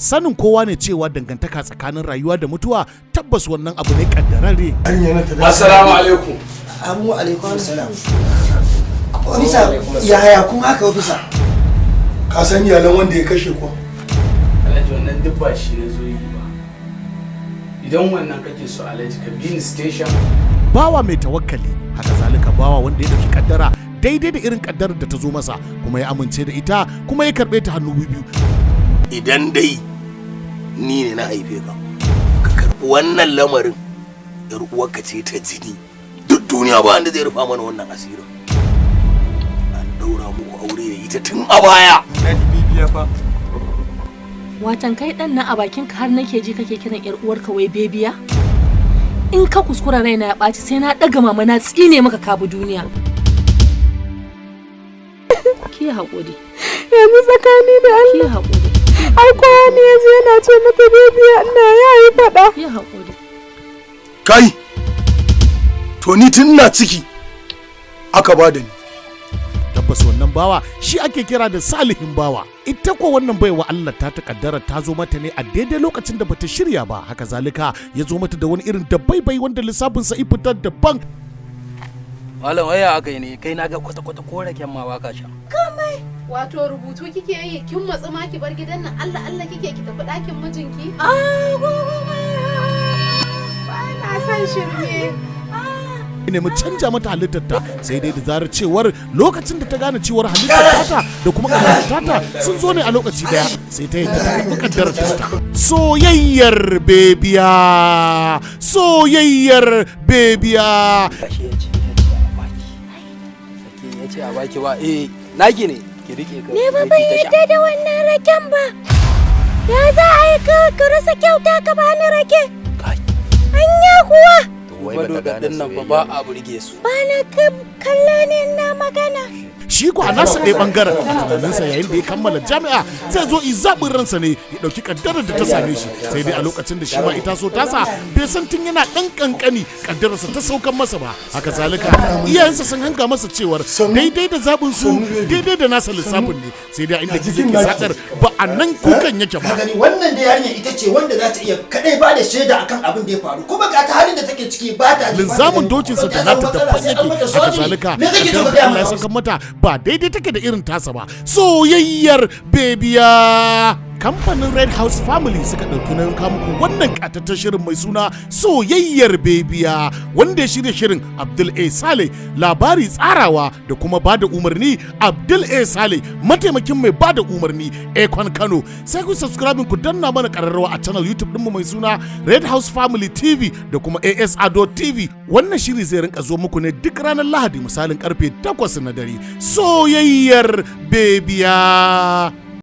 Sanin kowa ne cewa dangantaka tsakanin rayuwa da mutuwa tabbas wannan abu ne kaddararre. Assalamu alaikum. Amu alaikum salam. Ofisa, yaya kuma haka, ofisa? Ka san iyalan wanda ya kashe kuwa? Alhaji, wannan duk ba shi na zo yi ba. Idan wannan kake so, Alhaji, ka bi ni station. Bawa mai tawakkali, haka zalika bawa wanda ya dauki kaddara daidai da irin kaddarar da ta zo masa, kuma ya amince da ita, kuma ya karbe ta hannu biyu. Idan dai ni ne na haife ka, ka karɓi wannan lamarin. Yar uwarka ce ta jini, duk duniya ba wanda zai rufa mana wannan asirin. An daura muku aure da ita tun a baya. Watan kai dan nan, a bakin ka har nake ji kake kiran yar uwarka wai bebiya? In ka kuskura raina ya ɓaci, sai na ɗaga mama na tsine maka kabu duniya. Ki haƙuri. Yanzu tsakani da Ki Allah. haƙuri. Ai kowa ne ya je yana ce mata bebiya, ina yayi faɗa. Ki haƙuri. Kai, to ni tun ina ciki aka ba da ni. Tabbas wannan bawa shi ake kira da salihin bawa. Ita ko wannan baiwa Allah ta kaddara ta zo mata ne a daidai lokacin da bata shirya ba. Haka zalika ya zo mata da wani irin dabaibai wanda lissafin sa fitar daban. Malam, waya aka yi ne kai? Na ga kwata kwata ko raken ma baka sha. Wato rubutu kike yi, kin matsu ma ki bar gidan nan, Allah Allah kike ki tafi ɗakin mijinki? Ba na son shirme. Nemi canja mata halittarta, sai dai da zarar cewar lokacin da ta gane cewar halittar tata da kuma kaddarar tata sun zo ne a lokaci daya, sai ta yadda ta karɓi kaddarar tata. Soyayyar Bebiya, Soyayyar Bebiya. Gashi ya ce a baki. Sake ya ce a baki ba, eh, naki ne, ki rike ka. Ni ba ban yadda da wannan raken ba. Ya za a yi ka rasa kyauta ka bani rake? Anya kuwa? Wai ba din nan fa ba a burge su. Ba na kalla ne na magana. Shi ko a nasa ɗaya ɓangaren, a tunaninsa yayin da ya kammala jami'a zai zo i zaɓin ransa ne, ya ɗauki ƙaddarar da ta same shi. Sai dai a lokacin da shi ma ita so tasa, bai san tun yana ɗan ƙanƙani ƙaddararsa ta saukan masa ba. Haka zalika iyayensa sun hanga masa cewar daidai da zaɓin su daidai da nasa lissafin ne, sai dai a inda gizo ke sakar ba a nan kukan yake Ka ba. gani, wannan da yarinya ita ce wanda za ta iya kadai ba da shaida akan abin da ya faru, kuma ga ta halin da take ciki ba ta ji, ba ta Linzamin gani. dokinsa da Ta samu nata matsala, daban sai an yake. mata Haka surgery. zalika Me kake so ka kaddarar da gaya Allah ya mana? saukan mata ba daidai take da irin tasa ba. Soyayyar Bebiya. Kamfanin Red House Family suka ɗauki nauyin kawo muku wannan ƙataccen shirin mai suna Soyayyar Bebiya, wanda ya shirya shirin Abdul A Sale, labari, tsarawa da kuma bada umarni Abdul A Sale, mataimakin mai bada umarni Ekon Kano. Sai ku subscribe, ku danna mana ƙararrawa a channel YouTube ɗinmu mai suna Red House Family TV da kuma AS Ado TV. Wannan shiri zai rinka zo muku ne duk ranar Lahadi misalin karfe 8 na dare. Soyayyar Bebiya.